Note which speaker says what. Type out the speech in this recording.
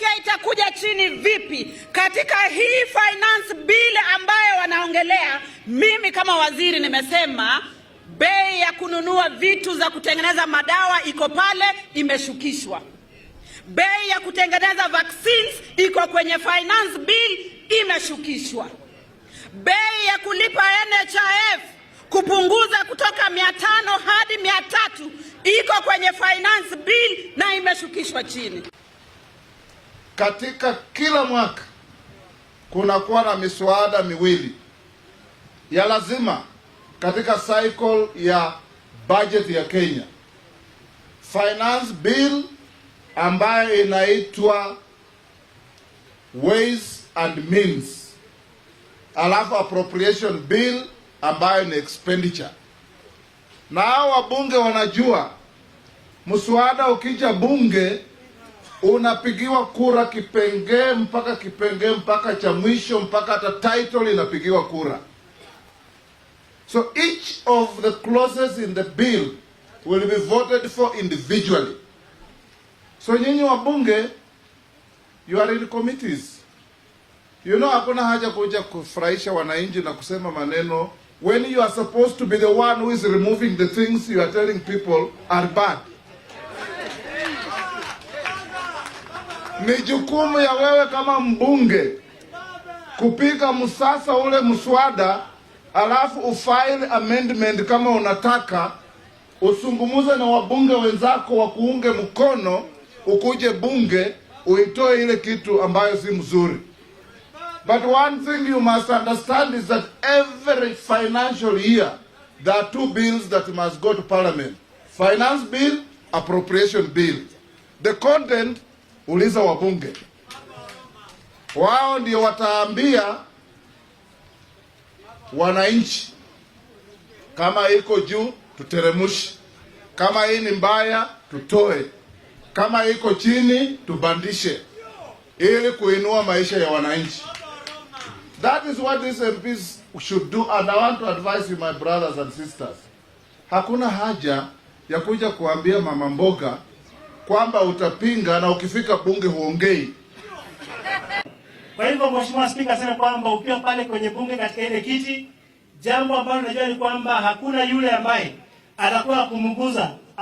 Speaker 1: Afya itakuja chini vipi katika hii finance bill ambayo wanaongelea? Mimi kama waziri nimesema bei ya kununua vitu za kutengeneza madawa iko pale, imeshukishwa. Bei ya kutengeneza vaccines iko kwenye finance bill, imeshukishwa. Bei ya kulipa NHIF kupunguza kutoka 500 hadi 300 iko kwenye finance bill na imeshukishwa chini.
Speaker 2: Katika kila mwaka kunakuwa na miswada miwili ya lazima katika cycle ya budget ya Kenya: finance bill ambayo inaitwa Ways and Means, alafu appropriation bill ambayo ni expenditure. Na hao wabunge wanajua mswada ukija bunge unapigiwa kura kipengee mpaka kipengee mpaka cha mwisho, mpaka hata title inapigiwa kura. So each of the clauses in the bill will be voted for individually. So nyinyi wabunge, you are in committees. Hakuna haja kuja kufurahisha wananchi na kusema maneno when you are supposed to be the one who is removing the things you are telling people are bad. Ni jukumu ya wewe kama mbunge kupiga msasa ule mswada, alafu ufile amendment kama unataka, usungumuze na wabunge wenzako wa kuunge mkono, ukuje bunge uitoe ile kitu ambayo si mzuri. But one thing you must understand is that every financial year there are two bills that must go to parliament: finance bill, appropriation bill. The content, uliza wabunge, wao ndio wataambia wananchi kama iko juu tuteremushe, kama hii ni mbaya tutoe, kama iko chini tubandishe, ili kuinua maisha ya wananchi. That is what these MPs should do, and I want to advise you, my brothers and sisters. Hakuna haja ya kuja kuambia mama mboga kwamba utapinga na ukifika bunge huongei.
Speaker 3: Kwa hivyo, Mheshimiwa Spika, asema kwamba ukiwa pale kwenye bunge katika ile kiti, jambo ambalo najua ni kwamba hakuna yule ambaye atakuwa kumguza